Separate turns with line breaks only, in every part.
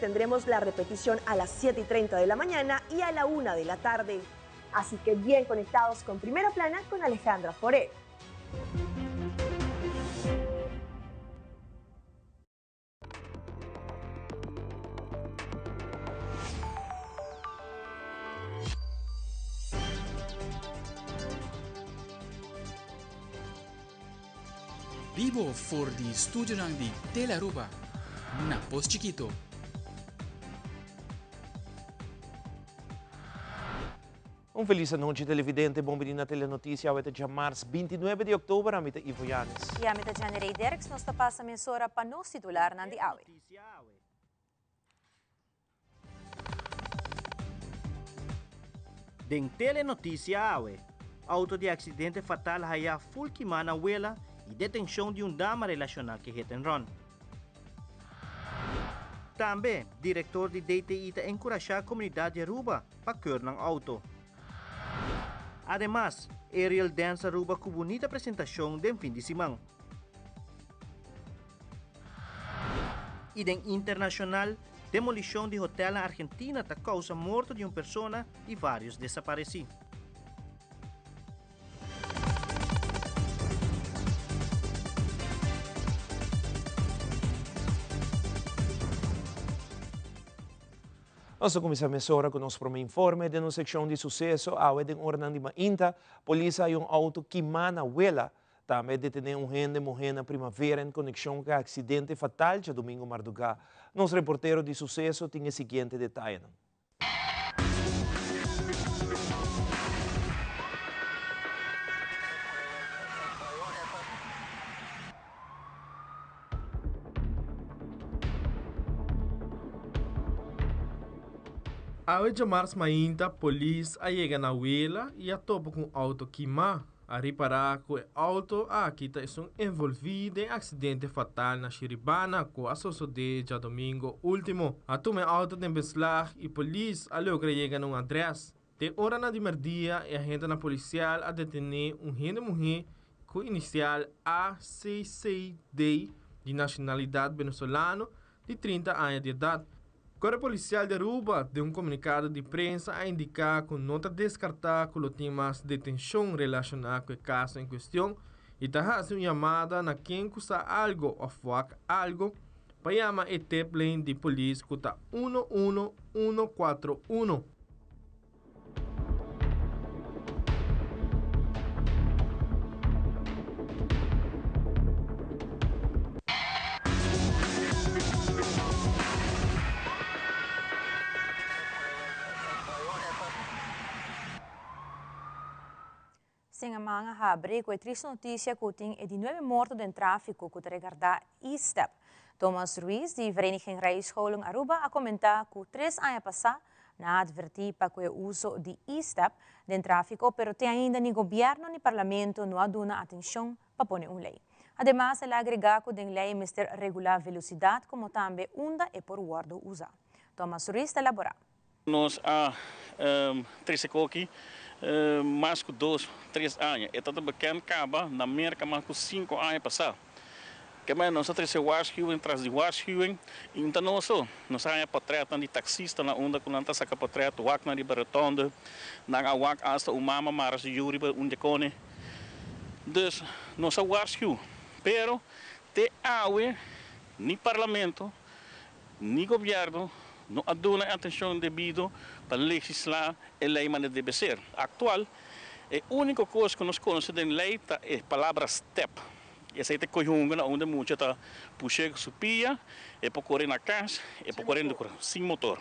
tendremos la repetición a las 7:30 de la mañana y a la 1 de la tarde. Así que bien conectados con Primera Plana con Alejandra Foré.
Bibo for di studionan di Telearuba na Pos Chikito.
Un felis anochi televidente, bon bini na Telenoticia, awe ta djamars 29 di oktober, ami ta Ivo Yanes.
I ami ta Jenny Rey Dirks, nos ta pasa mesora pa nos titularnan di awe.
Den Telenoticia awe, auto di accidente fatal haya full kima na wela y detencion di un dama relaciona cu hit and run. Tambe, director di DTI ta encurasha comunidad di Aruba pa keur nan auto. Ademas, Aerial Dance Aruba cu bunita presentacion den fin di siman. Y den internacional, demolicion di hotel na Argentina ta causa morto di un persona y varios desapareci.
Nos ta kuminsá mesora ku nos promé informe den nos sekshon di suseso. Awe den oranan di mainta, polis a haña un outo kimá na Wela. Tambe a detené un hende muhé na Primavera en konekshon ku e aksidente fatal djadumingu mardugá. Nos reportero di suseso tin e siguiente detayenan.
Awe djamars mainta polis a yega na Wela y a topa cu un auto kima. A ripara cu e auto aki ta esun envolvi den accidente fatal na Shiribana cu a sosode djadomingo ultimo. A tuma e auto den beslag y polis a logra yega na un adres. Den oranan di merdia e agentenan policial a detene un hende muhe cu inicial ACCD di nacionalidad Venezolano di 30 aña di edad. Cuerpo Policial di Aruba den un comunicado di prensa a indica cu no ta descarta cu lo tin mas detencion relaciona cu e caso en cuestion y ta haci un yamada na ken cu sa algo of wak algo pa yama e tiplijn di polis cu ta uno uno uno cuatro uno.
Sin a man a habri cu e triste noticia cu tin e di nuebe morto den trafico cu ta regarda E-Step. Thomas Ruiz di Vereniging Rijscholen Aruba a comenta cu tres aña pasa nan a adverti pa cu e uso di E-Step den trafico pero te ainda ni gobierno ni parlamento no a duna atencion pa pone un ley. Ademas el a agrega cu den ley mester regula velocidad como tambe unda e por wordo usa. Thomas Ruiz ta elabora.
Nos a trese koki mas ku dos, tres aña. E ta ta bekend kaba na Merka mas ku sinku aña pasá. Ke manera nos a trese waarschuwing tras di waarschuwing i no ta nos so. Nos a haña portretnan di taksistanan unda ku nan ta saka portret wak nan riba rotonde. Nan a wak asta un mama mara su yu riba un dekone. Dus nos a waarschuw. Pero te awe ni parlamento Ni gobierno no a duna e atencion debido pa legisla e ley manera debe ser. Actual, e unico cos cu nos conoce den ley ta e palabra step. Esey ta coyunga na unda e mucha ta pushe cu su pia, e por core na cas, e por core sin motor.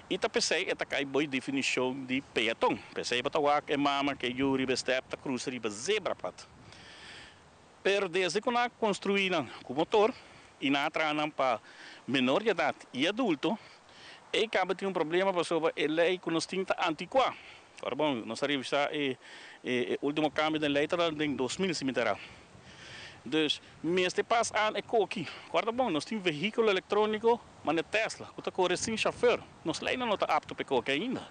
Y ta pesey e ta cay boy definicion di peaton. Pesey bo ta wak e mama cu e yu riba e step ta crusa riba zebrapad. Pero desde cu nan a construi nan cu motor y nan a traha nan pa menor di edad y adulto, ey caba tin un problema pasobra e ley cu nos tin ta anticua. Ora bon, nos a revisa e e ultimo cambio den ley ta den 2000 si mi ta era. Dus mester pas aan e koki. Corda bon, nos tin vehiculo electronico manera Tesla cu ta core sin chauffeur. Nos leynan no ta apto pa e koki ainda.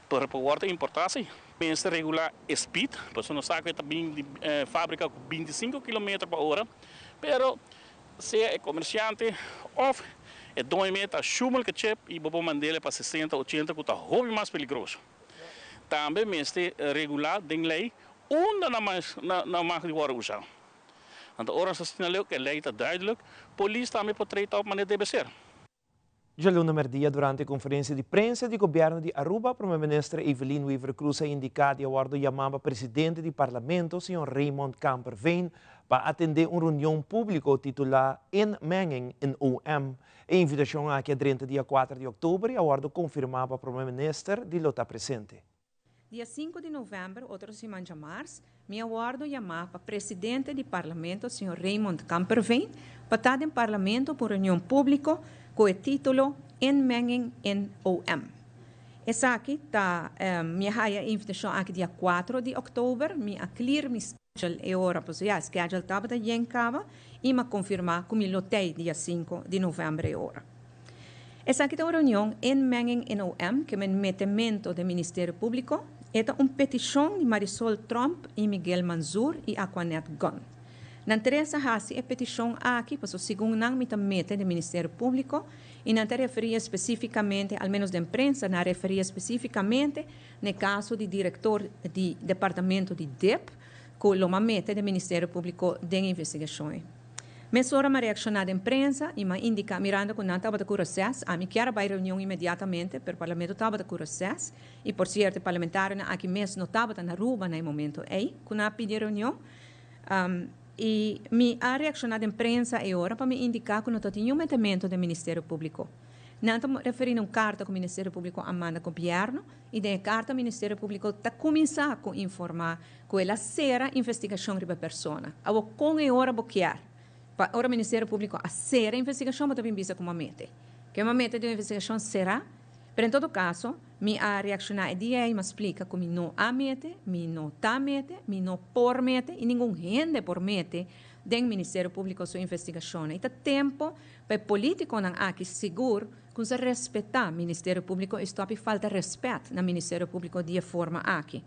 Pero pa wòrdu importá si mester regulá e speed, pasobra nos sa ku e ta bin di fábrika ku 25 kilometer pa ora, pero sea e komersiante òf E doño mes ta shumel ku chip i bo por mand'é pa 60, 80, ku ta hopi mas peligroso. Tambe mester regulá den lei unda nan mas nan mag di wòrdu usá. Anto ora nos ta asina leu ku e lei ta duidelijk, polis tambe por trata op manera debe ser.
Djaluna merdia durante conferencia di prensa di gobierno di Aruba, Prome Minister Evelyn Wever-Croes a indica di a wordo yama pa Presidente di Parlamento, señor Raymond Kamperveen, pa atende un reunion publico titula Inmenging in OM. E invitacion aki a drenta dia 4 di october y a wordo confirma pa Prome Minister di lo ta presente.
Dia 5 di novèmber, otro siman djamars, mi a wòrdu yamá pa presidente di Parlamento, señor Raymond Kamperveen, pa ta den Parlamento pa un reunion públiko ku e título Inmenging in OM. Esaki ta, mi a haya e invitashon aki dia 4 di òktober, mi a clear mi schedule e ora, pasobra ya e schedule tabata yen kaba i mi a konfirmá ku mi lo tei dia 5 di novèmber e ora. Esaki ta un reunion inmenging NOM ke men metemento den Ministerio Publico. E ta un peticion di Marisol Tromp y Miguel Manzur y Aquanet Gunn. Nan tres a haci e peticion aki paso segun nan mi ta mete den Ministerio Publico y nan ta referi especificamente, al menos den prensa nan a referi especificamente n'e caso di director di departamento di dip cu lo m'a mete den Ministerio Publico den investigacion. Mesora m'a reakshoná den prensa i m'a indiká mirando ku nan tabata ku reses, ami kier a bai reunion inmediatamente, pero parlamento tabata ku reses i por sierto e parlamentarionan aki mes no tabata na Aruba na e momento ei ku nan a pidi e reunion. I mi a reakshoná den prensa e ora pa mi indiká ku no ta tin niun metemento den Ministerio Públiko. Nan ta referí na un karta ku Ministerio Públiko a manda gobièrnu i den e karta Ministerio Públiko ta kuminsá ku informá Ku el a sera investigashon riba e persona. Awor kon e ora bo kier pa ora Ministerio Públiko a sera investigashon bo ta bin bisa ku bo a mete. Ke bo a mete den un investigashon será? Pero en todo kaso mi a reakshoná e dia ei, mi a splika ku mi no a mete, mi no ta mete, mi no por mete i ningun hende por mete den Ministerio Públiko su investigashonnan. I ta tempu pa e polítikonan aki sigur kumsa respetá Ministerio Públiko i stòp di falta rèspèt na Ministerio Públiko di e forma aki.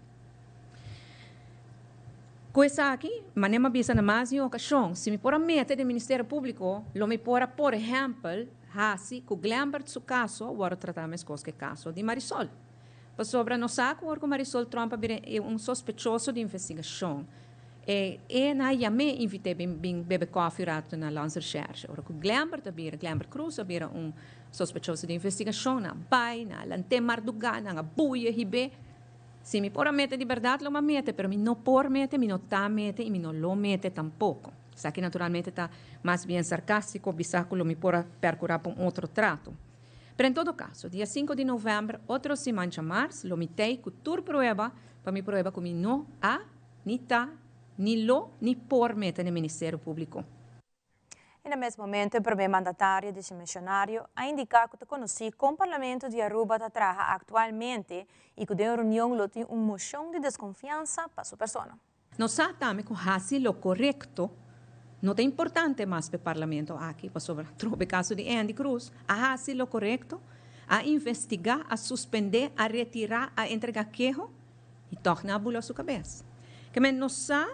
Ku esaki, manera mi a bisa na mas di un okashon, si mi por a mete den Ministerio Públiko, lo mi por a, por ehèmpel, hasi ku Glenbert su kaso wòrdu tratá meskos ku e kaso di Marisol. Pasobra nos sa ku ora ku Marisol Tromp a bira un sospechoso di investigashon, e e na yam'é invit'é bin bin bebe kòfi ratu na Landsrecherche. Ora ku Glenbert a bira, Glenbert Croes a bira un sospechoso di investigashon, nan a bai, nan a lant'é mardugá, nan a buya hib'é. Si mi por a mete di berdad lo m'a mete, pero mi no por mete, mi no ta mete y mi no lo mete tampoco. Esaki naturalmente ta mas bien sarcastico bisa cu lo mi por a percura pa un otro trato. Pero en todo caso, dia 5 di november, otro siman djamars, lo mi tey cu tur prueba pa mi prueba cu mi no a, ni ta, ni lo, ni por mete n'e Ministerio Publico.
I na mes momento e prome mandatario desimensionario a indica cu ta conoci con Parlamento di Aruba ta traha actualmente y cu den reunion lo tin un mocion di desconfiansa pa su persona.
Nos sa tambe cu haci lo corecto no ta importante mas p'e Parlamento aki, pasobra trobe caso di Endy Croes a haci lo corecto, a investiga, a suspende, a retira, a entrega keho y tog nan a bula su cabes. Kemen nos sa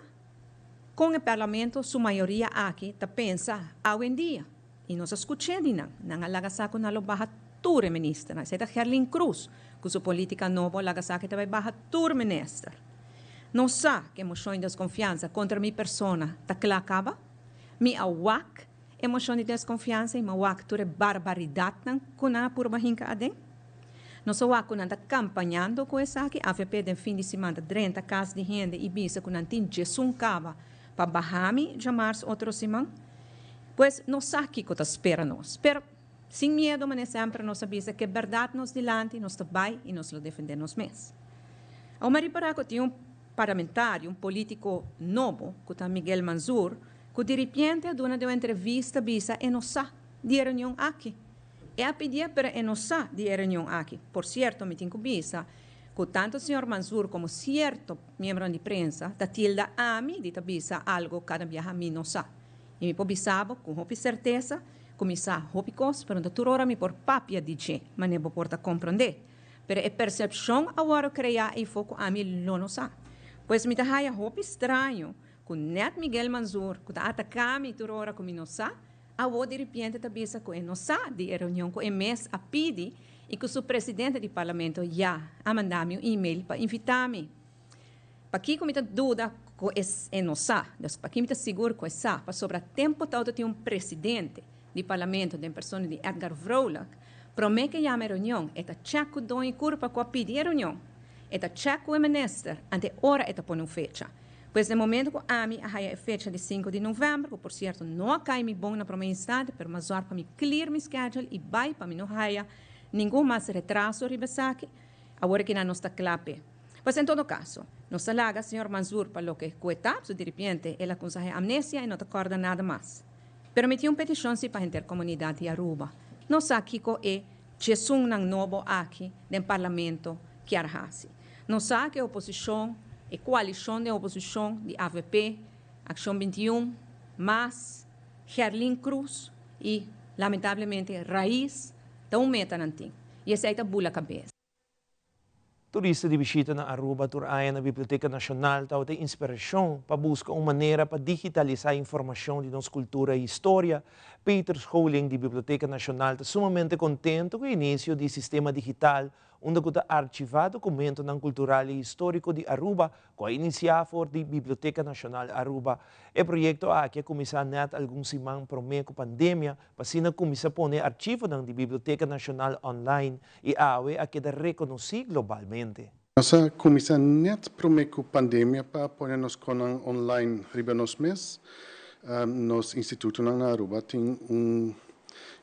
Kon e Parlamento su mayoria aki ta pensa awendia? I nos a skuch'é di nan. Nan a laga sa ku nan lo baha tur e ministernan. Esei ta Gerlin Croes ku su politika nobo a laga sa ku e ta bai baha tur minister. Nos sa ku e moshon di deskonfiansa kontra mi persona ta kla kaba. Mi a wak e moshon di deskonfiansa i mi a wak tur e barbaridatnan ku nan a purba hinka aden. Nos a wak ku nan ta kampañando ku esaki. Avp den fin di siman ta drenta kas di hende i bisa ku nan tin djesun kaba pa baha mi djamars otro siman. Pues nos sa kiko ta spera nos. Pero sin miedo manera semper nos a bisa ke bèrdat nos dilanti nos ta bai i nos lo defendé nos mes. Awor mi a ripará ku tin un parlamentario, un polítiko nobo ku ta Miguel Manzur ku diripiente a duna den un entrevista bisa e no sa di e reunion aki. E a pidié, pero e no sa di e reunion aki. Por cierto, mi tin cu bisa cu tanto señor Manzur como cierto miembronan di prensa ta tilda ami di ta bisa algo cada biaha mi no sa. Y mi por bisa bo cu hopi certeza cu mi sa hopi cos, pero no ta tur ora mi por papia di dje, manera bo por ta comprende. Pero e percepcion a worde crea eyfo cu ami lo no sa. Pues mi ta haya hopi straño cu net Miguel Manzur, cu ta ataca mi tur ora cu mi no sa, Awor di repente ta bisa ku e no sa di e reunion ku e mes a pidi i ku su presidente di parlamento ya a manda mi un email pa invitá mi. Pakiko mi ta duda ku e no sa? Dus pakiko mi ta sigur ku e sa? Pasobra tempu tawata tin un presidente di parlamento den persona di Edgar Vrolijk, promé ku e yama e reunion e ta chèk ku doño kurpa ku a pidi e reunion. E ta chèk ku e minister ante ora e ta pone un fecha. Pues den momento ku ami a haya e fecha di sinku di novèmber, ku por sierto no a kai mi bon na promé instante, pero m'a zòrg pa mi clear mi schedule i bai pa mi no haya ningun mas retraso riba esaki, awor aki nan nos ta kla p'e. Pues en todo kaso, nos ta laga señor Mansur pa loke ku e ta, su diripiente el a kumsa haya amnesia i no ta kòrda nada mas. Pero mi tin un petishon si pa henter komunidat di Aruba. Nos sa kiko e djesunnan nobo aki den parlamento kier hasi. Nos sa ku e oposishon, e koalishon den oposishon di avp, Akshon 21, mas, Gerlin Cruz i lamentablemente Raiz ta un meta nan tin i esei ta bula kabes.
Turista di bishita na Aruba tur aña na Biblioteca Nacional tabata e inspiracion pa busca un manera pa digitalisa informacion di nos cultura y historia. Peter Scholing di Biblioteca Nacional ta sumamente contento cu e inicio di sistema digital unda cu ta archiva documentonan cultural y historico di Aruba cu a inicia for di Biblioteca Nacional Aruba. E proyecto aki a cuminsa net algun siman prome cu pandemia pa asina cuminsa pone archivonan di Biblioteca Nacional online y awe a keda reconoci globalmente.
Nos a cuminsa net prome cu pandemia pa pone nos conan online riba nos mes. Nos institutonan na Aruba tin un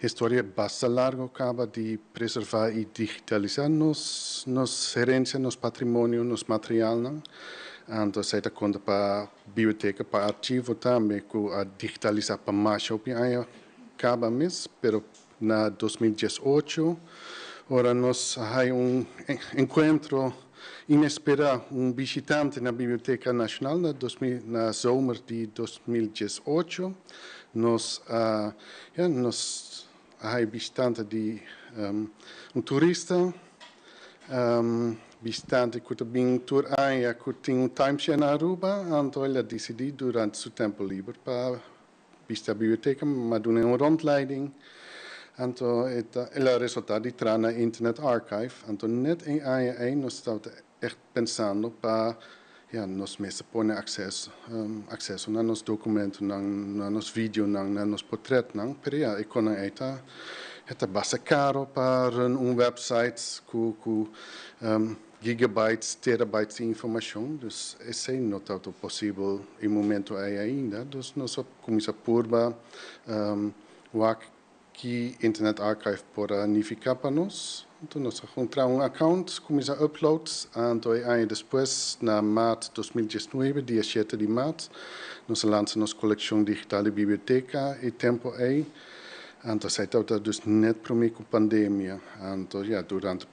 historia basta largo caba di preserva y digitalisa nos nos herencia, nos patrimonio, nos materialnan. Anto esey ta conta pa biblioteca, pa archivo tambe cu a digitalisa pa masha hopi aña caba mes, pero na 2018 ora nos a haya un encuentro inespera, un bishitante na Biblioteca Nacional na dos mil na zomer di 2018, nos a ya nos a haya bishitante di un turista, bishitante cu ta bin tur aña cu tin un timeshare na Aruba, anto el a dicidi durante su tempo liber pa bishita biblioteca, m'a dun'e un rondleiding, anto e ta el a resulta di traha na Internet Archive, anto net e aña ei nos tabata echt pensando pa ya nos mester pone acceso acceso na nos documentonan, na nos videonan, na nos potretnan, pero ya e konan ei ta e ta basta caro pa run un website cu cu gigabytes, terabytes di informacion, dus esey no tabata posibel e momento ey ainda, dus nos a cuminsa purba wak ki Internet Archive por a nifica pa nos. Anto nos a juntra un account, cuminsa upload, anto e aña despues na maart 2019, dia 7 di maart, nos a lansa nos coleccion digital di biblioteca e tempo ey, anto esey tabata dus net prome cu pandemia, anto ya durante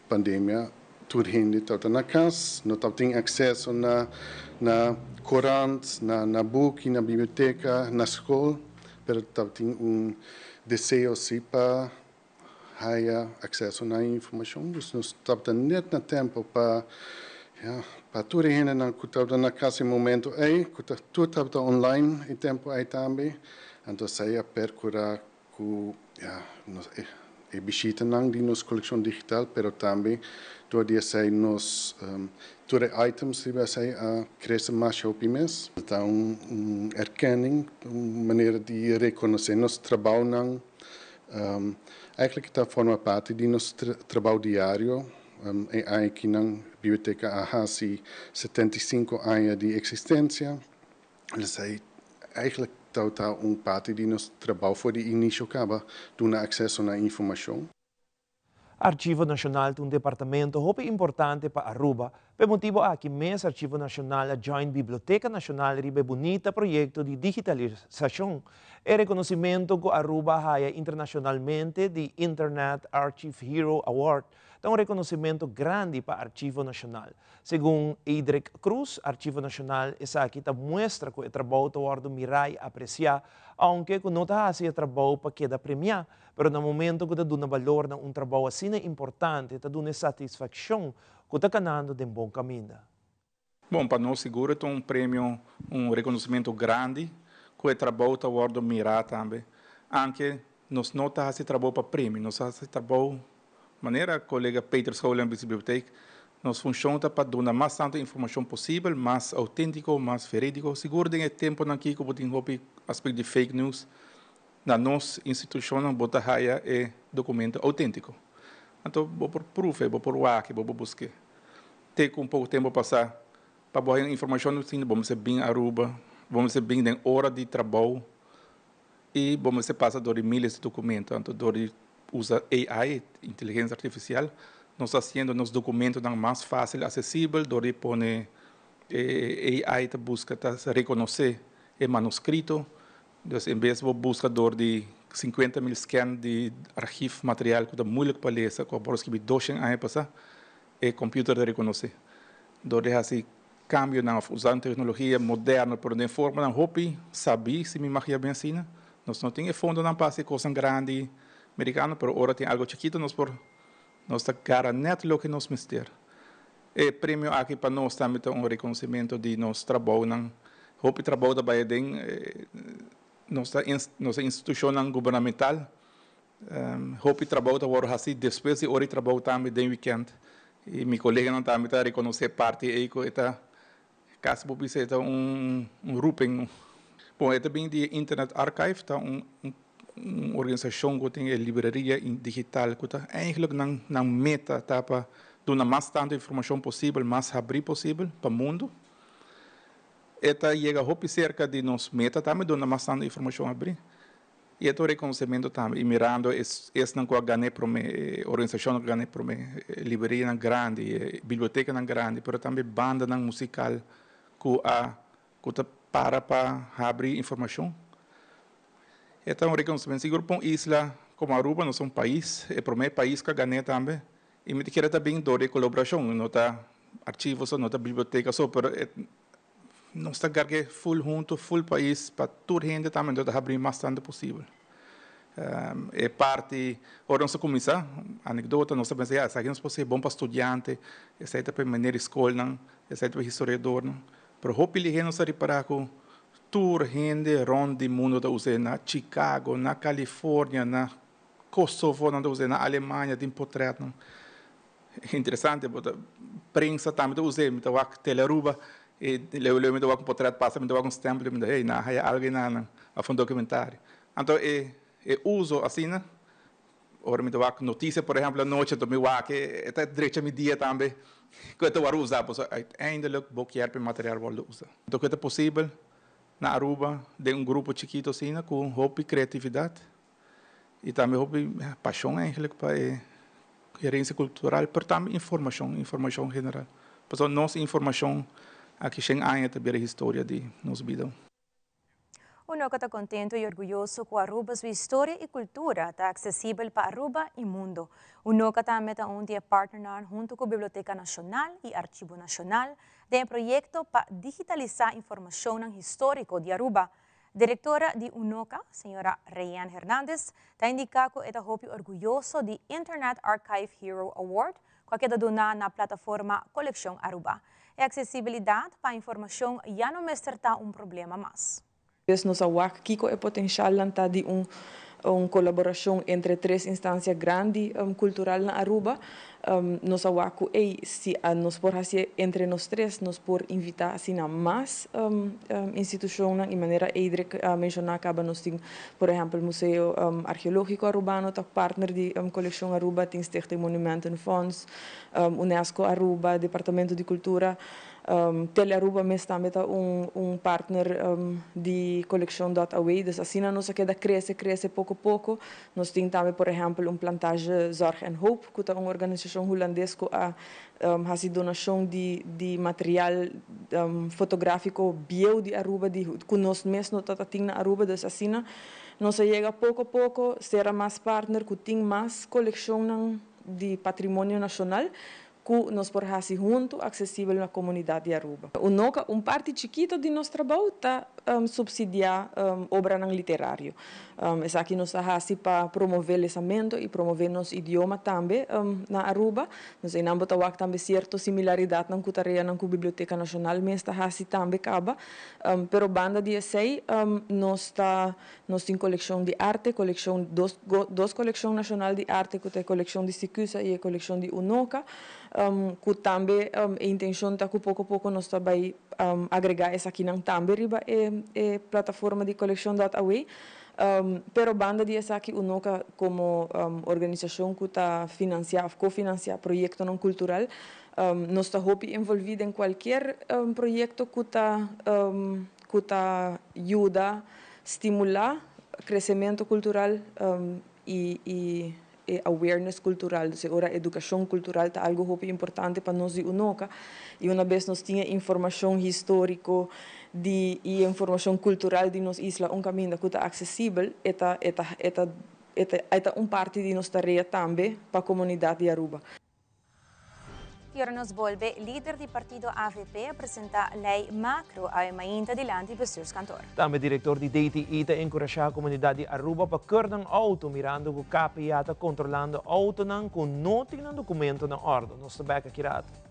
pandemia tur hende tabata na cas, no tabatin acceso na na corant, na na buki, na biblioteca, na school, pero tabatin un deseo si pa haya acceso na informacion. Dus nos tabata net na tempo pa ya pa tur e hendenan cu tabata na cas e momento ey, cu ta tur tabata online e tempo ey tambe, anto esey a percura cu ya nos e bishitanan di nos coleccion digital, pero tambe door di esey nos tur e items riba esey a crece masha hopi mes. Ta un un erkenning, un manera di reconoce nos trabounan. Eigenlijk ta forma parti di nos trabou diario. E aña akinan biblioteca a haci 75 aña di existencia. Esey eigenlijk ta un parti di nos trabou for di inicio caba, duna acceso na informacion.
Archivo Nacional ta un departamento hopi importante pa Aruba. P'e motibo aki mes Archivo Nacional a join Biblioteca Nacional riba e bunita proyecto di digitalisacion. E reconocimento cu Aruba a haya internacionalmente di Internet Archive Hero Award ta un reconocimento grandi pa Archivo Nacional. Segun Edric Croes, Archivo Nacional, esaki ta muestra cu e trabou ta wordo mira y aprecia, aunke cu no ta haci e trabou pa keda premia, pero na momento cu ta duna balor na un trabou asina importante ta duna e satisfaccion cu ta canando den bon caminda.
Bon, pa nos sigur e ta un premio, un reconocimento grandi cu e trabou ta wordo mira tambe.
Aunke nos no ta hasi trabou pa premio, nos ta hasi trabou manera kolega Peter Scholen a bisa bibliotek, nos funshon ta pa duna mas tantu informashon posibel, mas outéntiko, mas verídiko. Sigur den e tempunan aki ku bo tin hopi aspekto di fake news, na nos institushonnan bo ta haya e dokumento outéntiko. Anto bo por pruf e, bo por wak e, bo por busk'é. Te ku un poko tempu pasá, pa bo haya informashon asina bo mester bin Aruba, bo mester bin den ora di trabou i bo mester pasa dor di miles di dokumento. Anto dor di usa AI, inteligensia artifisial, nos ta hasiendo nos dokumentonan mas fásil aksesibel dor di pone e AI ta buska, ta rekonosé e manuskrito. Dus en bes bo buska dor di 50.000 scan di archief material ku ta moeilijk pa lesa, ku a wòrdu skibí 200 aña pasá, e computer ta rekonosé. Dor di hasi kambionan òf usando teknologia moderno pero den formanan hopi sabí, si mi magia bien asina. Nos no tin e fondonan pa hasi kosnan grandi merikano, pero ora tin algu chikitu nos por nos ta gara nèt loke nos mester. E premio aki pa nos tambe ta un rekonosementu di nos trabounan. Hopi trabou ta bai aden nos ta nos institushonnan gubernamental. Hopi trabou ta wòrdu hasí despues di ora di trabou tambe den wikènt. I mi koleganan tambe ta rekonosé parti ei ku e ta kasi bo bisa e ta un roeping. Bon, e ta bin di Internet Archive, ta un un organisashon ku tin e libreria digital ku ta eigentlik nan nan meta ta pa duna mas tantu informashon posibel, mas habrí posibel pa mundu. E ta yega hopi serka di nos meta tambe, duna mas tantu informashon habrí. I e ta un rekonosementu tambe i mirando esnan ku a gana e promé, e organisashonnan ku a gana e promé, e librerianan grandi, e bibliotekanan grandi, pero tambe bandanan musikal ku a ku ta para pa habri informashon. E ta un rekonosementu. Sigur pa un isla komo Aruba, nos ta un pais, e promé pais ku a gan'é tambe, i mi ta kere ta bin dor di e kolaborashon, no ta archivo so, no ta biblioteka so, pero e Nos ta garg'é ful huntu, ful pais, pa tur hende tambe no ta habrí mas tantu posibel. E parti, ora nos a kuminsá, anekdota, nos ta pensa, ya, esaki nos por ser bon pa studiante, esei ta pa e manera di skolnan, esei ta pa historiadornan. Pero hopi lihé nos a ripará ku tur hende rònt di mundu ta us'é, na Chicago, na California, na Kosovo nan ta us'é, na Alemania tin potrètnan. Interesante, bo ta prensa tambe ta us'é, mi ta wak Telearuba i leu leu mi ta wak un potret pasa, mi ta wak un stempel i mi ta hey, nan a haya algu einan òf un dokumentario. Anto e e uso asina, ora mi ta wak notisia por ehèmpel anochi anto mi wak e ta drecha mi dia tambe ku e ta wòrdu usá pasobra uiteindelijk bo kier pa e material wòrdu usá. Anto ku e ta posibel na Aruba den un grupo chikito asina ku hopi kreatividat I tambe hopi pashon eigenlijk pa e herensia kultural, pero tambe informashon, informashon general. Pasobra nos informashon aki shen aña ta bira historia di nos bida.
Unoca ta contento y orguyoso cu Aruba su historia y cultura ta accesibel pa Aruba y mundo. Unoca tambe ta un di e partnernan hunto cu Biblioteca Nacional y Archivo Nacional den e proyecto pa digitalisa informacionnan historico di Aruba. Directora di Unoca, señora Rayanne Hernandez, ta indica cu e ta hopi orguyoso di Internet Archive Hero Award cu a keda duna na plataforma Coleccion Aruba. E accesibilidad pa informacion ya no mester ta un problema mas.
Pues nos a wak kiko e potencialnan ta di un un colaboracion entre tres instancia grandi cultural na Aruba. Nos a wak cu ey si nos por hacié entre nos tres nos por invita asina mas institucionnan y manera Eidrick a menciona caba nos tin por ehempel Museo Archeologico Arubano ta partner di Coleccion Aruba, tin Stichting Monumentenfonds, Unesco Aruba, Departamento di Cultura. Tele Aruba mes tambe ta un un partner di Coleccion dot aw. Dus asina nos a keda crece crece poco poco. Nos tin tambe por ehempel un Plantage Zorg en Hoop cu ta un organisacion Hulandes cu a haci donacion di di material fotografico bieu di Aruba di cu nos mes no ta tin na Aruba. Dus asina nos a yega poco poco cera mas partner cu tin mas coleccionnan di patrimonio nacional ku nos por hasi huntu aksesibel na komunidat di Aruba. Unoka un parti chikito di nos trabou ta subsidia obranan literario. Esaki nos ta haci pa promove lesamento y promove nos idioma tambe na Aruba. Nos einan bo ta wak tambe cierto similaridadnan cu tareanan cu Biblioteca Nacional mes ta haci tambe caba. Pero banda di esey nos ta nos tin coleccion di arte, coleccion dos dos coleccion nacional di arte cu ta e coleccion di Sicusa y e coleccion di Unoca cu tambe e intencion ta cu poco poco nos ta bay agrega esakinan tambe riba e e plataforma di coleccion dot awe. Pero banda di esaki Unoca como organisacion cu ta financia of cofinancia proyectonan cultural nos ta hopi envolvi den cualkier proyecto cu ta cu ta yuda stimula crecemento cultural y y e awareness cultural. Dus e ora educacion cultural ta algo hopi importante pa nos di Unoca y una bes nos tin e informacion historico di y e informacion cultural di nos isla un caminda cu ta accesibel e ta e ta e ta e ta e ta un parti di nos tarea tambe pa comunidad di Aruba.
Y ora nos bolbe, lider di partido avp a presenta ley macro awe mainta dilanti bestuurskantoor.
Tambe director di DTI ta encurasha comunidad di Aruba pa keur nan auto mirando cu KPA ta controlando autonan cu no tin nan documento na ordo. Nos ta bek aki rato.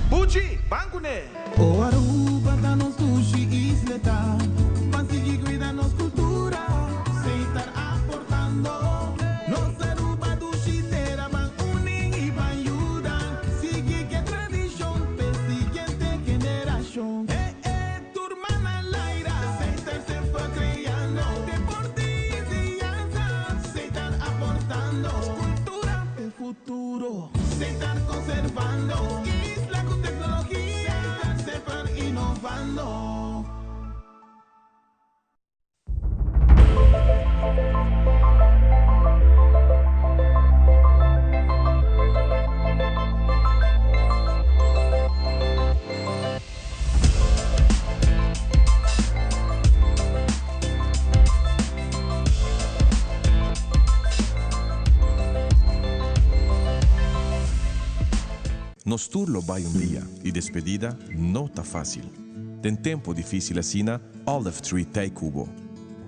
Buchi, ban kuné! O Aruba ta nos dushi isleta, ban sigui cuida nos cultura, Setar aportando. Nos Aruba dushi tera, ban uni y ban yuda, sigui ke tradicion p'e siguiente generacion. E e tur man al aire, Setar semper creando, deporte y enseñanza, Setar aportando, cultura p'e futuro. Setar conservando isla cu tecnologia. Setar semper innovando.
Nos tur lo bai un dia y despedida no ta facil. Den tempo dificil asina, Olive Tree t'ey cu bo.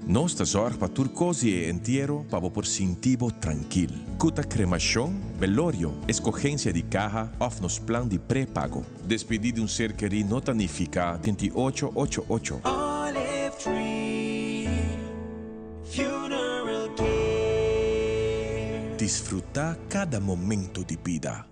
Nos ta zorg pa tur cos di e entiero pa bo por sinti bo trankil. Cu ta cremacion, belorio, escogencia di caha of nos plan di prepago. Despedi di un ser kerí no ta nifica 28 ocho ocho.
Olive Tree Funeral Care.
Disfruta cada momento di bida.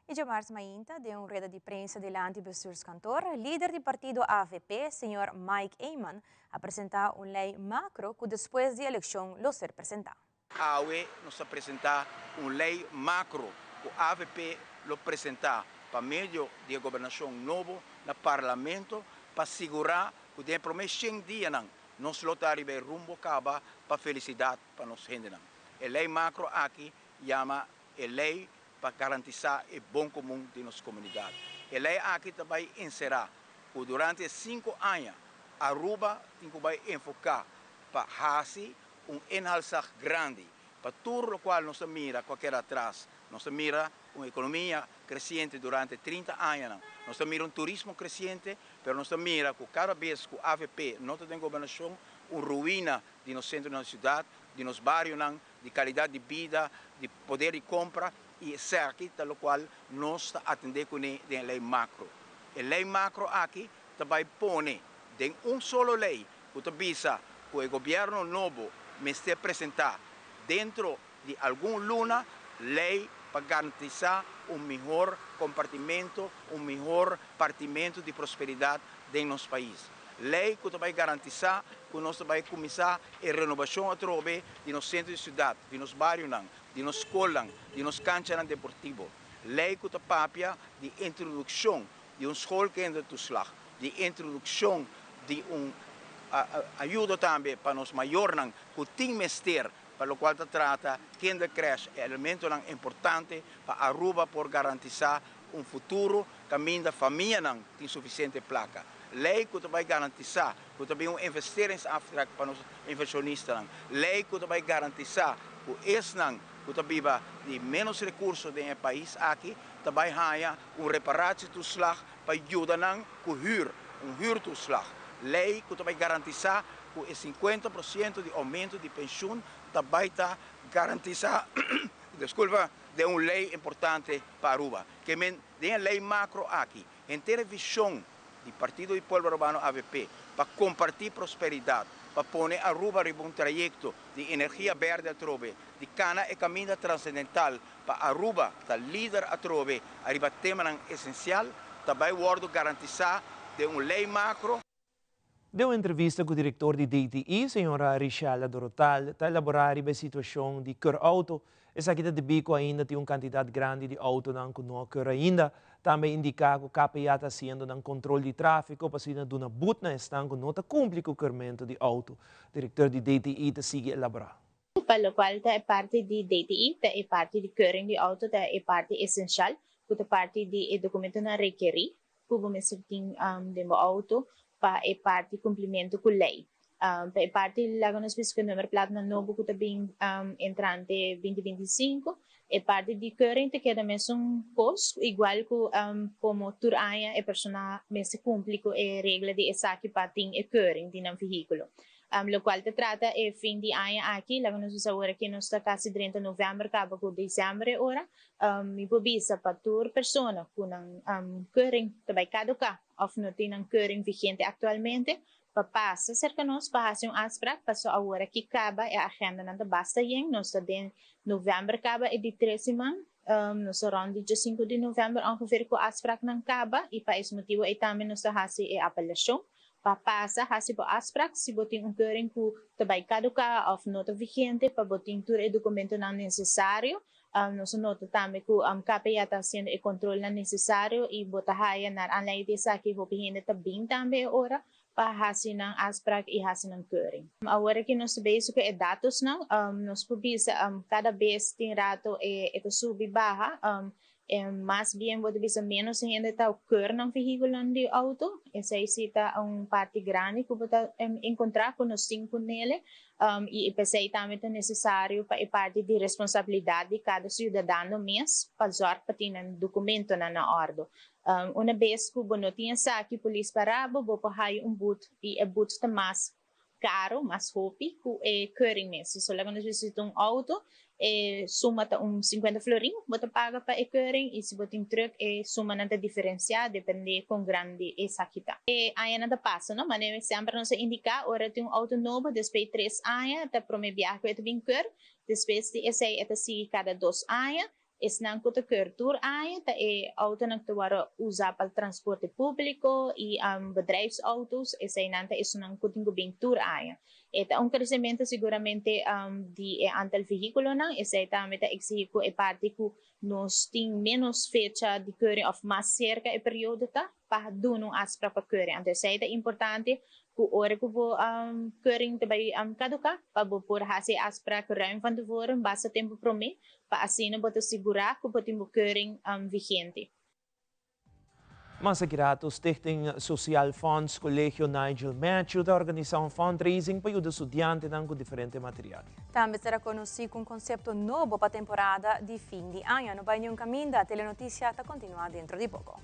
Y djamars mainta, den un rueda di prensa dilanti bestuurskantoor, lider di partido avp, señor Mike Eman, a presenta un ley macro cu despues di eleccion lo ser presenta.
Awe nos ta presenta un ley macro cu avp lo presenta pa medio di e gobernacion nobo na Parlamento pa sigura cu den e prome shen dianan nos lo ta riba e rumbo caba pa felicidad pa nos hendenan. E ley macro aki yama e ley pa garantisa e bon comun di nos comunidad. E ley aki ta bay encera cu durante e cinco aña Aruba tin cu bay enfoca pa haci un inhaalslag grandi pa tur locual nos ta mira cu a keda atras. Nos ta mira un economia creciente durante 30 añanan, nos ta mira un turismo creciente, pero nos ta mira cu cada bes cu avp no ta den gobernacion, un ruina di nos centronan di ciudad, di nos barionan, di calidad di bida, di poder di compra y esaki ta locual nos ta atende cune den e ley macro. E ley macro aki ta bay pone den un solo ley cu ta bisa cu e gobierno nobo mester presenta dentro di algun luna ley pa garantisa un mihor compartimento, un mihor partimento di prosperidad den nos pais. Ley cu ta bay garantisa cu nos ta bay cuminsa e renobacion atrobe di nos centro di ciudad, di nos barionan, di nos scolnan, di nos canchanan deportivo. Ley cu ta papia di introduccion di un schoolkindertoeslag. di introdukshon di un ayudo tambe pa nos mayornan ku tin mester pa lokual ta trata kindercrèche, elementonan importante pa Aruba por garantisá un futuro kaminda famianan tin sufisiente plaka. Lei ku ta bai garantisá ku ta bin un investeringsaftrek pa nos invershonistanan. Lei ku ta bai garantisá ku esnan ku ta biba di ménos rekurso den e pais aki ta bai haña un reparatietoeslag pa yuda nan ku hür, un huurtoeslag. Lei ku ta bai garantisá ku e sinkuenta por siento di oumento di penshun ta bai ta garantisá, diskulpa, den un lei importante pa Aruba. Ke men den e lei makro aki, henter e vishon di Partido di Pueblo Arubano avp pa kompartí prosperidat, pa pone Aruba riba un trayekto di energia berde atrobe, di kana e kaminda transendental pa Aruba ta lider atrobe ariba temanan esensial, ta bai wòrdu garantisá den un lei makro.
Den un entrevista ku direktor di DTI, señora Richella Dorotal, ta elaborá riba e situashon di keur outo. Esaki ta debí ku ainda tin un kantidat grandi di outonan ku no a keur ainda. Tambe a indiká ku KPA ta hasiendo nan kontrol di tráfiko pa asina duna but na esnan ku no ta kumpli ku keurmentu di outo. Direktor di DTI ta sigui elaborá.
Pa locual ta e parti di DTI, ta e parti di keuring di auto ta e parti esencial cu ta parti di e documentonan rekeri cu bo mester tin den bo auto pa e parti cumplimento cu ley. Pa e parti laga nos bisa cu e nummerplaatnan nobo cu ta bin entrante binti 25, e parti di keuring ta keda mesun cos igual cu como tur aña e persona mester cumpli cu e regla di esaki pa tin e keuring di nan vehiculo. Locual ta trata e fin di aña aki, laga nos bisa ora ki nos ta casi drenta november caba cu december e ora, mi por bisa pa tur persona cu nan keuring ta bay caduca of no tin nan keuring vigente actualmente, pa pasa cerca nos pa haci un afspraak, paso awor aki caba e agendanan ta basta yen, nos ta den november caba e di tres siman, nos ta rond di diescinco di november ongeveer cu afspraaknan caba y pa es motibo ey tambe nos ta haci e apelacion. Pa pasa hasi bo afsprak si bo tin un keuring ku ta bai kaduká òf no ta vigente pa bo tin tur e dokumentonan nesesario. Nos a nota tambe ku KPA ta hasiendo e kontrolnan nesesario i bo ta haya naar aanleiding di esaki hopi hende ta bin tambe e ora pa hasi nan afsprak i hasi nan keuring. Awor aki nos ta bezig ku e datosnan. Nos por bisa kada bes tin rato e ta subi baha. Mas bien bo ta bisa menos hende ta keur nan vehiculonan di auto. Esey si ta un parti grandi cu bo ta encontra cu nos tin cu nele. Y p'esey tambe ta necesario pa e parti di responsabilidad di cada ciudadano mes pa zorg pa tin nan documentonan na ordo. Una bes cu bo no tin esaki polis para bo, bo por haya un boet y e boet ta mas caro, mas hopi cu e keuring mes. So laga nos bisa si ta un auto, e suma ta un 50 florin bo ta paga pa e keuring y si bo tin truck e sumanan ta diferencia depende con grandi esaki ta. E añanan ta pasa no, manera semper nos a indica ora tin un auto nobo despues di tres aña ta prome biaha cu e ta bin keur, despues di esey e ta sigui cada dos aña. Esnan ku ta keur tur aña ta e outonan ku ta wòrdu usá pa transporte públiko i bedrijfsauto's, eseinan ta esunnan ku tin ku bin tur aña. E ta un kresementu siguramente di e antal vehíkulonan, esei tambe ta eksigí ku e parti ku nos tin ménos fecha di keuring òf mas serka e periodo ta pa duna un afsprak pa keuring. Anto esei ta importante ku ora ku bo keuring ta bai kaduká pa bo por hasi e afsprak ruim van tevoren, basta tempu promé pa asina bo ta sigurá ku bo tin bo keuring vigente.
Mas aki rato Stichting Sociaal Fonds Colegio Nigel Matthew ta organisá un fundraising pa yuda studiantenan ku diferente material.
Tambe será konosí ku un konsepto nobo pa temporada di fin di aña. No bai niun kaminda, Telenoticia ta kontinuá dentro di poko.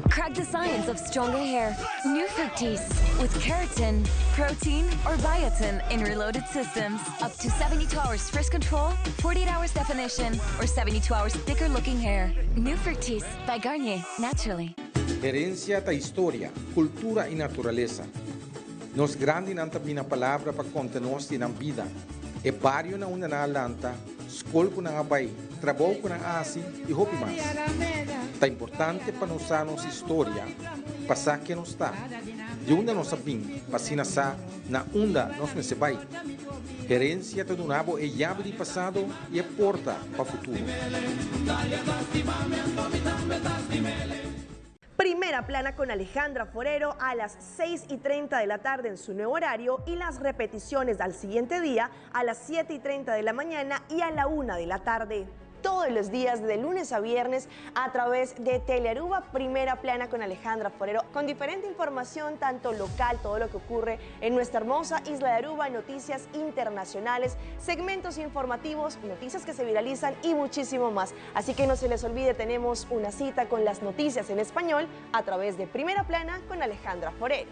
Crack the science of stronger hair. New Fructis with keratin, protein, or biotin in reloaded systems. Up to 72 hours frizz control, 48 hours definition, or 72 hours thicker looking hair. New Fructis by Garnier, naturally.
Herencia ta historia, cultura y naturalesa. Nos grandinan ta bina palabra pa conta nos di nan bida, e barionan unda nan a lanta, Skol ku nan a bai, trabou ku nan a hasi i hopi mas. Ta importante pa nos sa nos historia pa sa ken nos ta, di unda nos a bin pa asina sa na unda nos mester bai. Herensia ta duna bo e yabi di pasado i e porta pa futuro.
Primera Plana con Alejandra Forero a las 6 y 30 de la tarde en su nuevo horario y las repeticiones al siguiente día a las 7 y 30 de la mañana y a la 1 de la tarde. Todos los días de lunes a viernes a través de Telearuba Primera Plana con Alejandra Forero, con diferente información, tanto local, todo lo que ocurre en nuestra hermosa isla de Aruba, noticias internacionales, segmentos informativos, noticias que se viralizan y muchísimo más. Así que no se les olvide, tenemos una cita con las noticias en español a través de Primera Plana con Alejandra Forero.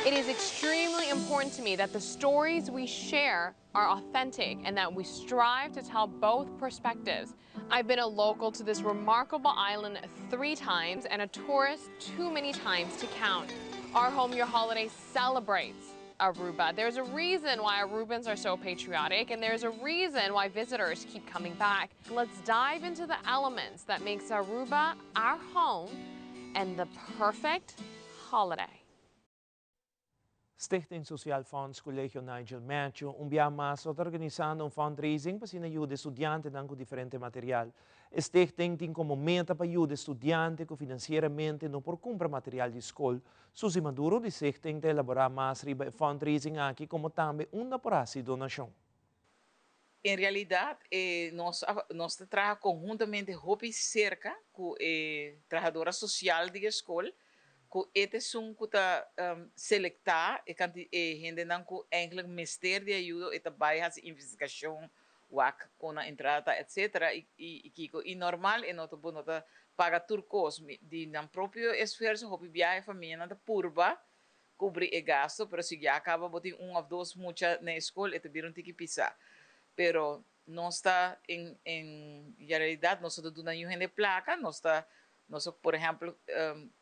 It is extremely important to me that the stories we share are authentic and that we strive to tell both perspectives. I've been a local to this remarkable island three times and a tourist too many times to count. Our Home Your Holiday celebrates Aruba. There's a reason why Arubans are so patriotic and there's a reason why visitors keep coming back. Let's dive into the elements that makes Aruba our home and the perfect holiday.
Stichting Sociaal Fonds Colegio Nigel Matthew un bia mas ta organisando un fundraising pa asina yuda studiantenan cu diferente material. E stichting tin como meta pa yuda studiante cu financieramente no por cumpra material di scol. Suzy Maduro di stichting ta elabora mas riba e fundraising aki como tambe unda por haci donacion.
En realidat e nos a nos ta traha konhuntamente hopi serka ku e trahadora sosial di e skol, ku e ta esun ku ta selektá e kanti e hendenan ku eigentlik mester di ayudo, e ta bai hasi investigashon, wak kon nan entrada ta etsetera i i kiko. I normal e no ta bo no ta paga tur kos, di nan propio esfuerso hopi biaha e famianan ta purba Kubri e gasto, pero si ya kaba bo tin un of dos mucha na e skol e ta bira un tiki pisá. Pero nos ta en en realidad nos no ta duna niun hende plaka, nos ta nos a por ehèmpel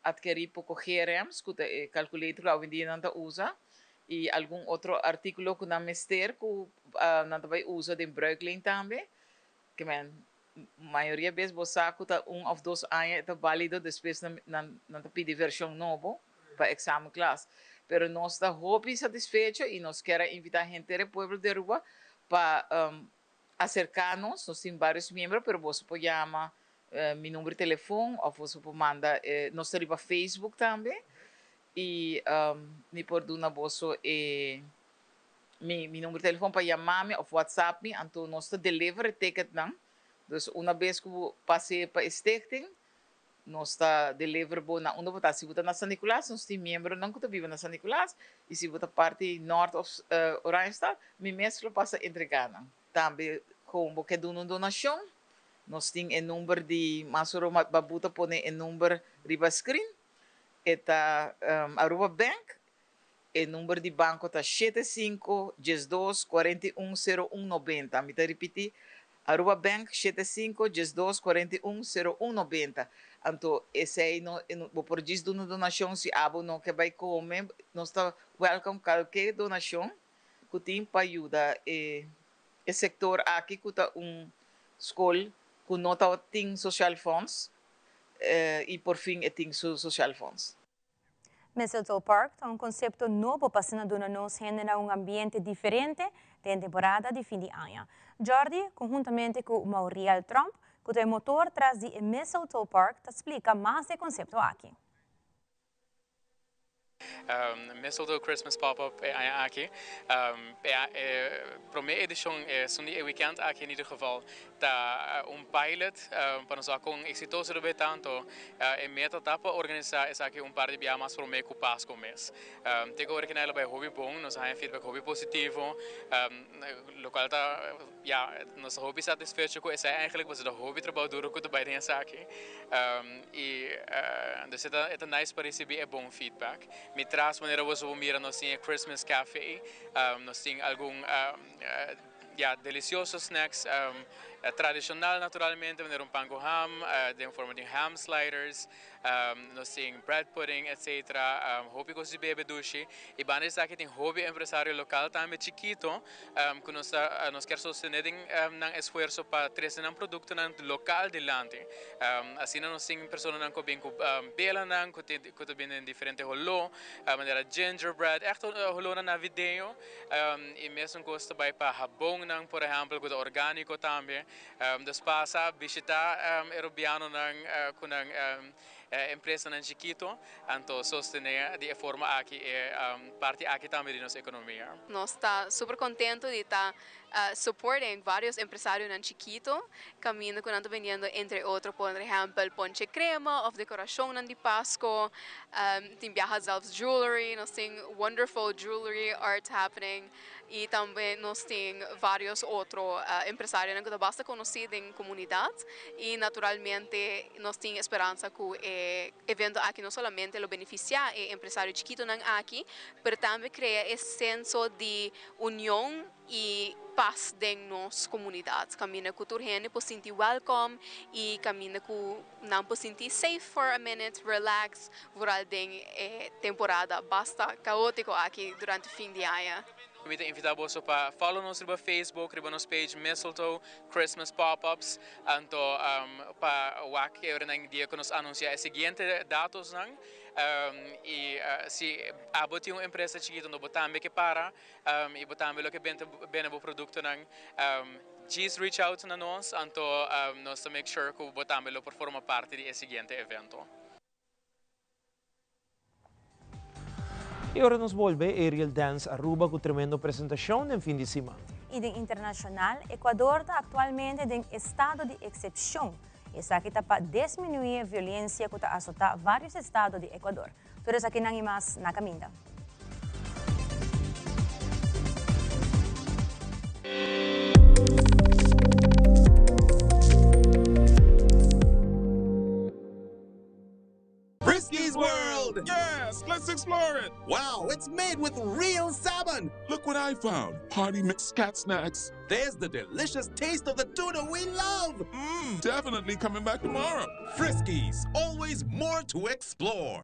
atkerí poko GRM's ku ta e calculator ku awendia nan ta usa i algun otro artíkulo ku nan mester ku nan ta bai usa den bruikleen tambe. Ke men mayoria bes bo sa ku ta un òf dos aña e ta bálido, despues nan nan ta pidi vershon nobo pa eksamen klas. Pero nos ta hopi satisfecho i nos kier a invitá henter e pueblo di Aruba pa aserká nos. Nos tin vários miembro, pero boso por yama mi number di telefon òf boso por manda, nos ta riba Facebook tambe i mi por duna boso e mi mi number telefon pa yama mi of whatsapp mi anto nos ta deliver e ticketnan dus una bes ku bo pase pa e stichting nos ta deliver bo na unda bo ta si bo ta na San Nicolas nos tin miembronan ku ta biba na San Nicolas y si bo ta parti Noord of Oranjestad mi mes lo pasa entrega nan tambe kon bo ke duna un donashon nos tin e number di mas ora Babu ta pone e number riba screen e ta Aruba Bank E number di banco ta shete sinku diesdos kuarenta i un sero un nobenta. Mi ta ripiti, Aruba Bank shete sinku diesdos kuarenta i un sero un nobenta. Anto esei no bo por djis duna donashon si abo no ke bai kome, nos ta welcome kalke donashon ku tin pa yuda e e sektor aki ku ta un skol ku no tabatin social fonds i por fin e tin su social fonds.
Mistletoe Park ta un konsepto nobo pa asina duna nos hendenan un ambiente diferente den temporada di fin di aña. Jordi, konhuntamente ku Mauriel Tromp, ku ta e motor tras di e Mistletoe Park, ta splika mas di e konsepto aki.
Mistletoe Christmas Pop-Up e aña aki. E prome edishon, esun di e wikènt aki in ieder geval, Ta un pilot pa nos wak kon eksitoso lo bay ta, anto e meta ta pa organisa esaki un par di bia mas prome ku Pasko mes. Te ku ora kina lo bay hopi bon, nos a haña feedback hopi positivo, lokual ta ya nos ta hopi satisfecho ku esei eigenlijk pasobra ta hopi trabou duro ku ta bay den esaki i dus e ta nice pa risibi e bon feedback. Mi tras manera boso por mira nos tin e Christmas Cafe, nos tin algun. Ya, delicioso snacks. Tradicional naturalmente manera un pan cu ham den forma di ham sliders, nos tin bread pudding etc. Hopi cos di bebe dushi y banda di esaki tin hopi empresario local tambe chikito cu nos ta nos kier sostene den nan esfuerzo pa trece nan productonan local dilanti. Asina nos tin personanan cu a bin cu belanan cu ta bin den diferente holo manera gingerbread, echt holonan navideño. Y mesun cos ta bay pa habonnan, por ehempel, cu ta organico tambe. Dus pasa bishita e Rubianonan cu nan empresanan chikito, anto sostene di e forma aki e parti aki tambe di nos economia.
Nos ta super contento di ta supporting varios empresarionan chikito caminda cu nan ta bendiendo entre otro por ehempel ponche crema of decoracionnan di Pasco, tin biaha zelfs jewelry, nos tin wonderful jewelry art happening y tambe nos tin varios otro empresarionan cu ta basta conoci den comunidad y naturalmente nos tin esperanza cu e evento aki no solamente lo beneficia e empresario chikitonan aki pero tambe crea e senso di union y pas den nos comunidad, caminda cu tur hende por sinti welcome y caminda cu nan por sinti safe for a minute, relax, vooral den e temporada basta caotico aki durante fin di aña.
Mi ta invita boso pa follow nos riba Facebook, riba nos page Mistletoe Christmas Pop-ups, anto pa wak e ora nan dia cu nos anuncia e siguiente datosnan y si abo tin un empresa chikito no bo tambe ke para y bo tambe lo ke bende bo productonan, djis reach out na nos anto nos ta make sure cu bo tambe lo por forma parti di e siguiente evento.
Y ora nos bolbe, Aerial Dance Aruba cu tremendo presentacion den fin di siman.
Y den internacional, Ecuador ta actualmente den estado di excepcion. Esaki ta pa desminui e violencia cu ta azota varios estado di Ecuador. Tur esakinan y mas na caminda.
Friskies World! Yes, let's explore it! Wow, it's made with real salmon! Look what I found! Party mix cat snacks. There's the delicious taste of the tuna we love! Mmm, definitely coming back tomorrow. Friskies, always more to explore.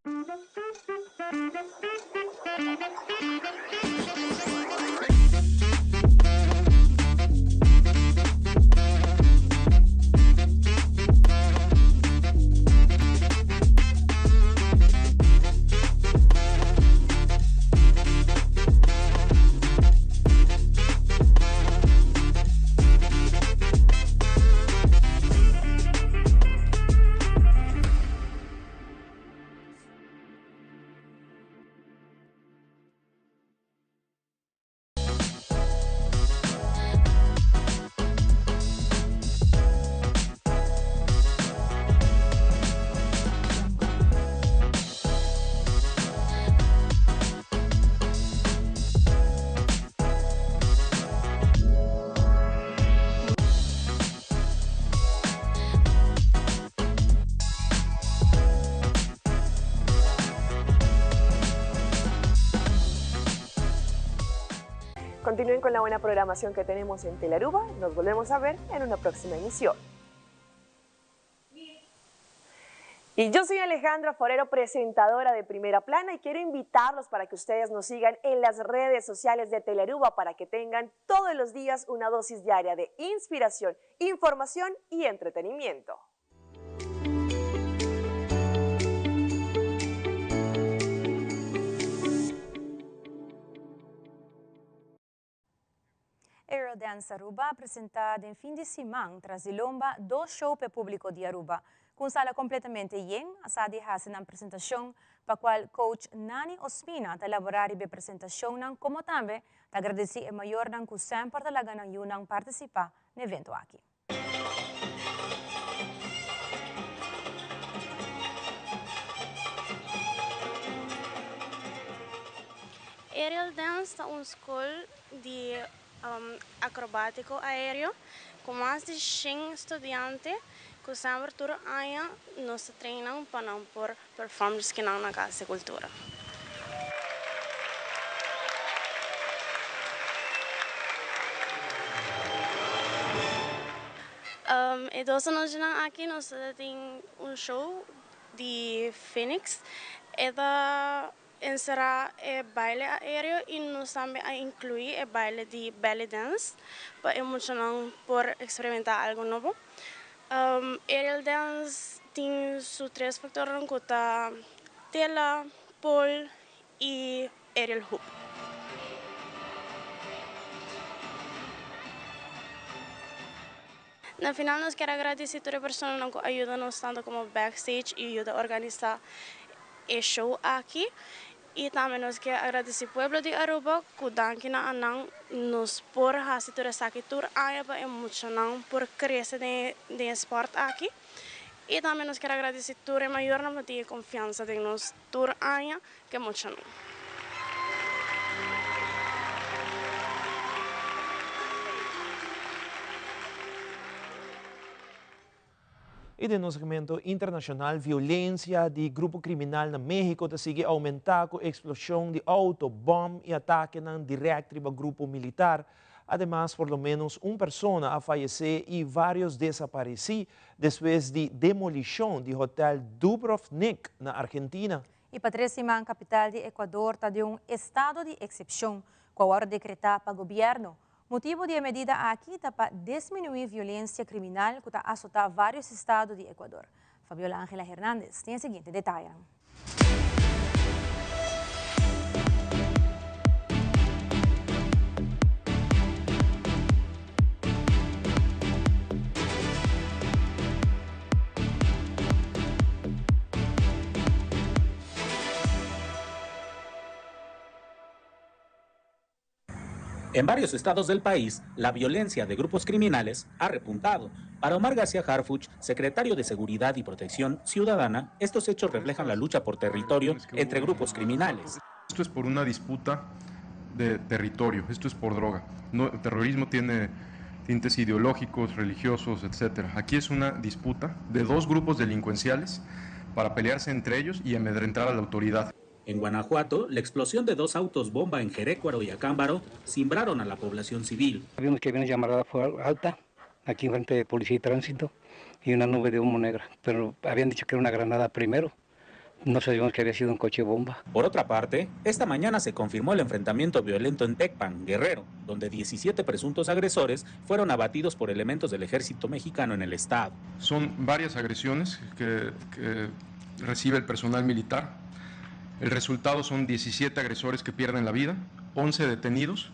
Continúen con la buena programación que tenemos en Telearuba. Nos volvemos a ver en una próxima emisión. Y yo soy Alejandra Forero, presentadora de Primera Plana, y quiero invitarlos para que ustedes nos sigan en las redes sociales de Telearuba para que tengan todos los días una dosis diaria de inspiración, información y entretenimiento.
Aerial Dance Aruba a presenta den fin di siman tras di lomba dos show p'e publico di Aruba. Cu un sala completamente yen a sa di haci nan presentacion pa cual coach Nani Ospina ta elabora riba e presentacionnan como tambe ta agradeci e mayornan cu semper ta laga nan yunan participa n'e evento aki.
Aerial Dance ta un skol di akrobátiko aéreo ku mas di shen studiante ku semper tur aña nos ta train nan pa nan por perform eskinan na Kas di Kultura. E dos anochinan aki nos ta tin un show di Phoenix. E ta enserá e baile aéreo i nos tambe a inkluí e baile di belly dance pa e muchanan por eksperimentá algu nobo. Aerial dance tin su tres faktornan ku ta tela, pol i aerial hoop. Na final nos kier a gradisi tur e personanan ku a yuda nos tanto komo backstage i yuda organisá e show aki. I tambe nos kier a gradisi pueblo di Aruba ku danki na anan nos por hasi tur esaki tur aña pa e muchanan por krese den e sport aki. I tambe nos kier a gradisi tur e mayornan pa tin e konfiansa den nos tur aña ke muchanan.
I den nos segmento internashonal, violensia di grupo kriminal na México ta sigui oumentá ku eksploshon di outo, bòm i atakenan dirèkt riba grupo militar. Ademas, por lo ménos un persona a fayesé i vários desaparesí despues di demolishon di hotèl Dubrovnik na Argentina.
I pa tres siman kapital di Ecuador ta den un estado di eksepshon ku a wòrdu dekretá pa gobièrnu. Motibu di e medida aki ta pa disminuí violensia kriminal ku ta asotá vários estado di Ecuador. Fabiola Angela Hernandez tin e siguiente detayenan.
En varios estados del país, la violencia de grupos criminales ha repuntado. Para Omar García Harfuch, secretario de Seguridad y Protección Ciudadana, estos hechos reflejan la lucha por territorio entre grupos criminales.
Esto es por una disputa de territorio, esto es por droga. No, el terrorismo tiene tintes ideológicos, religiosos, etcétera. Aquí es una disputa de dos grupos delincuenciales para pelearse entre ellos y amedrentar a la autoridad.
En Guanajuato, la explosión de dos autos bomba en Jerécuaro y Acámbaro cimbraron a la población civil.
Vimos que había una llamarada alta, aquí enfrente de Policía y Tránsito, y una nube de humo negra, pero habían dicho que era una granada primero. No sabíamos que había sido un coche bomba.
Por otra parte, esta mañana se confirmó el enfrentamiento violento en Tecpan, Guerrero, donde 17 presuntos agresores fueron abatidos por elementos del ejército mexicano en el estado.
Son varias agresiones que recibe el personal militar. El resultado son 17 agresores que pierden la vida, 11 detenidos,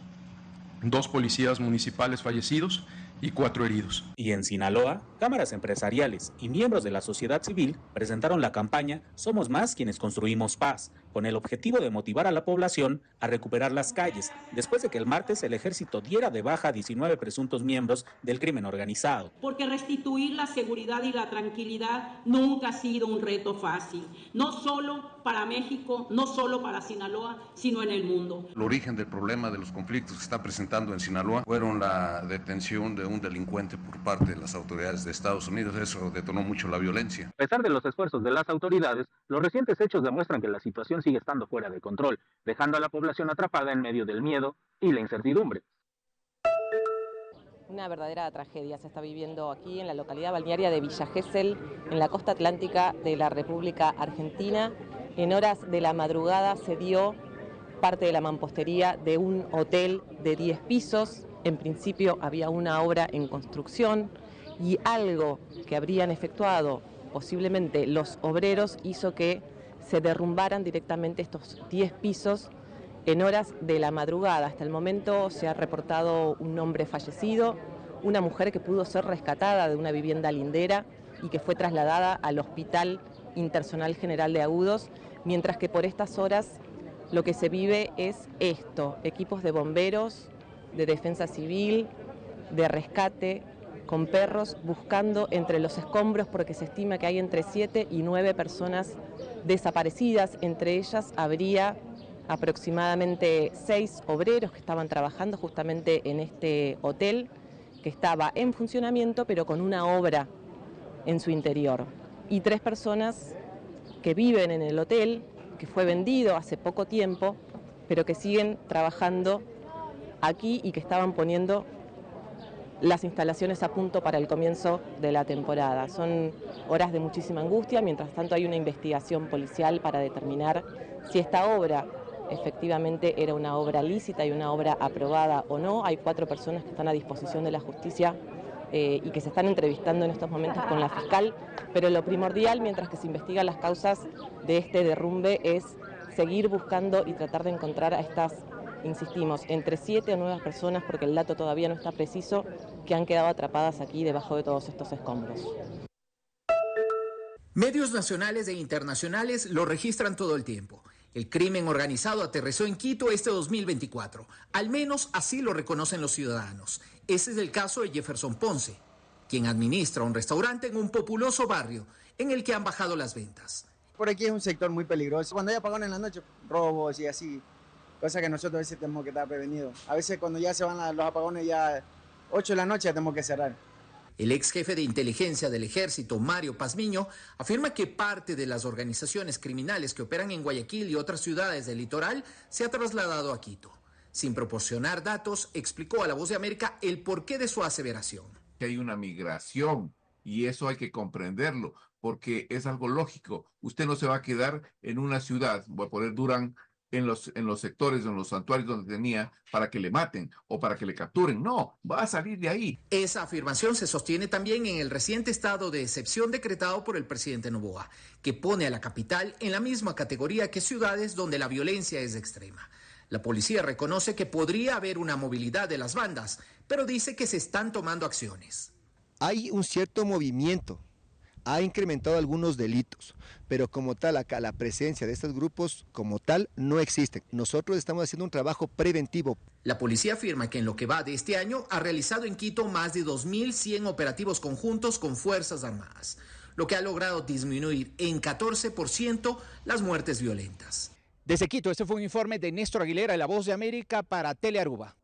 2 policías municipales fallecidos y 4 heridos.
Y en Sinaloa, cámaras empresariales y miembros de la sociedad civil presentaron la campaña Somos Más Quienes Construimos Paz, con el objetivo de motivar a la población a recuperar las calles, después de que el martes el ejército diera de baja a 19 presuntos miembros del crimen organizado.
Porque restituir la seguridad y la tranquilidad nunca ha sido un reto fácil, no solo para México, no solo para Sinaloa, sino en el mundo.
El origen del problema de los conflictos que se está presentando en Sinaloa fueron la detención de un delincuente por parte de las autoridades de Estados Unidos. Eso detonó mucho la violencia.
A pesar de los esfuerzos de las autoridades, los recientes hechos demuestran que la situación sigue estando fuera de control, dejando a la población atrapada en medio del miedo y la incertidumbre.
Una verdadera tragedia se está viviendo aquí en la localidad balnearia de Villa Gesell, en la costa atlántica de la República Argentina. En horas de la madrugada se dio parte de la mampostería de un hotel de 10 pisos. En principio había una obra en construcción y algo que habrían efectuado posiblemente los obreros hizo que se derrumbaran directamente estos 10 pisos en horas de la madrugada. Hasta el momento se ha reportado un hombre fallecido, una mujer que pudo ser rescatada de una vivienda lindera y que fue trasladada al Hospital Interzonal General de Agudos, mientras que por estas horas lo que se vive es esto, equipos de bomberos, de defensa civil, de rescate, con perros buscando entre los escombros porque se estima que hay entre 7 y 9 personas desaparecidas, entre ellas habría aproximadamente 6 obreros que estaban trabajando justamente en este hotel que estaba en funcionamiento pero con una obra en su interior. Y 3 personas que viven en el hotel, que fue vendido hace poco tiempo, pero que siguen trabajando aquí y que estaban poniendo las instalaciones a punto para el comienzo de la temporada. Son horas de muchísima angustia, mientras tanto hay una investigación policial para determinar si esta obra efectivamente era una obra lícita y una obra aprobada o no. Hay cuatro personas que están a disposición de la justicia eh, y que se están entrevistando en estos momentos con la fiscal, pero lo primordial mientras que se investigan las causas de este derrumbe es seguir buscando y tratar de encontrar a estas, insistimos, entre siete o nueve personas, porque el dato todavía no está preciso, que han quedado atrapadas aquí debajo de todos estos escombros.
Medios nacionales e internacionales lo registran todo el tiempo. El crimen organizado aterrizó en Quito este 2024. Al menos así lo reconocen los ciudadanos. Ese es el caso de Jefferson Ponce, quien administra un restaurante en un populoso barrio en el que han bajado las ventas.
Por aquí es un sector muy peligroso. Cuando hay apagón en la noche, robos y así, cosa que nosotros a veces tenemos que estar prevenidos. A veces cuando ya se van los apagones, ya 8 de la noche ya tenemos que cerrar.
El ex jefe de inteligencia del ejército, Mario Pazmiño, afirma que parte de las organizaciones criminales que operan en Guayaquil y otras ciudades del litoral se ha trasladado a Quito. Sin proporcionar datos, explicó a La Voz de América el porqué de su aseveración.
Que hay una migración y eso hay que comprenderlo porque es algo lógico. Usted no se va a quedar en una ciudad, voy a poner Durán, en los, en los sectores, en los santuarios donde tenía para que le maten o para que le capturen. No, va a salir de ahí.
Esa afirmación se sostiene también en el reciente estado de excepción decretado por el presidente Noboa, que pone a la capital en la misma categoría que ciudades donde la violencia es extrema. La policía reconoce que podría haber una movilidad de las bandas, pero dice que se están tomando acciones.
Hay un cierto movimiento ha incrementado algunos delitos, pero como tal acá la presencia de estos grupos como tal no existe. Nosotros estamos haciendo un trabajo preventivo.
La policía afirma que en lo que va de este año ha realizado en Quito más de 2.100 operativos conjuntos con Fuerzas Armadas, lo que ha logrado disminuir en 14% las muertes violentas.
Desde Quito, este fue un informe de Néstor Aguilera de La Voz de América para Telearuba.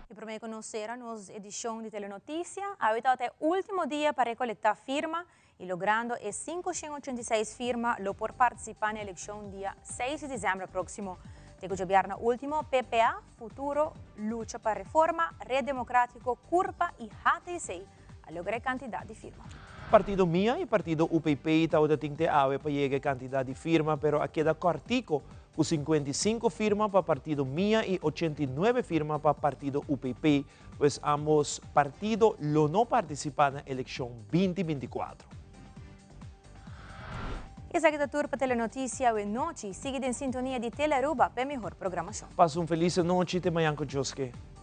E promé ku nos sera nos edishon di Telenotisia, awe tabata e último dia pa rekolektá firma i logrando e 586 firma lo por partisipá na elekshon dia 6 di desèmber próksimo. Te ku djobièrnè último, PPA, Futuro, Lucha pa Reforma, Red Demokrátiko, Curpa i HTC a logra e kantidat di firma.
Partido mia i partido UPP tabata tin te awe pa yega e kantidat di firma pero a keda kòrtiko ku 55 firma pa partido mia i 89 firma pa partido UPP, pues ambos partido lo no partisipá na elekshon 2024.
Esaki ta tur pa Telenoticia awe nochi. Sigui den sintonia di Telearuba p'e mihor programashon.
Pasa un felis anochi te mañan ku Dios ke.